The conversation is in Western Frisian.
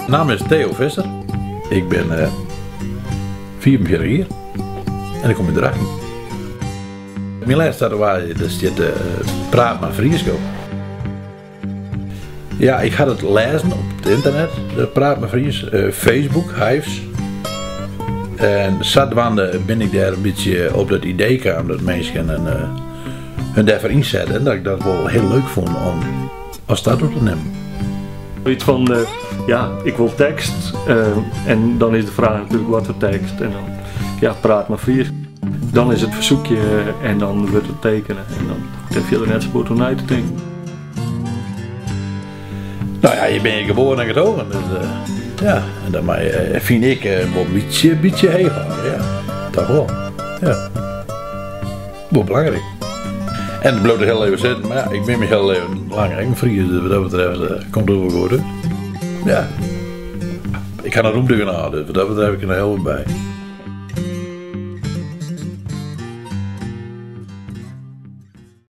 Namme is Theo Visser. Ik bin 45 jier en ik kom út Drachten. Myn lêste tatoeaazje, dêr stiet Praat mar Frysk op. Ja, ik ha it lêzen op it ynternet, Praat mar Frysk, Facebook, Hyves. En sadwaande bin ik dêr in bytsje op dat idee kaam dat minsken hun dêrfoar ynsette en dat ik dat wol hiel leuk fûn om as tattoo te nimmen. Iets fan, ja, ik wol tekst en dan is de fraach natuerlik wat foar tekst en dan, ja, praat mar Frysk. Dan is it fersoekje en dan wurdt it tekene en dan hoecht dêr fierder net sa bot oer nei te tinken. No ja, je binne geboren en getogen, dus ja, en dat mei, fyn ik wol in bytsje, bytsje heech hâlde, ja. Toch wol, ja. Wol belangryk. En it bliuwt der hiel leven sitten, mar ja, ik bin myn hiele leven lang ek in Fries, dus wat dat betreft komt it wol goed út. Ja. Ik ha noch rûmte genôch, dus wat dat betreft ik der noch hiel wat by.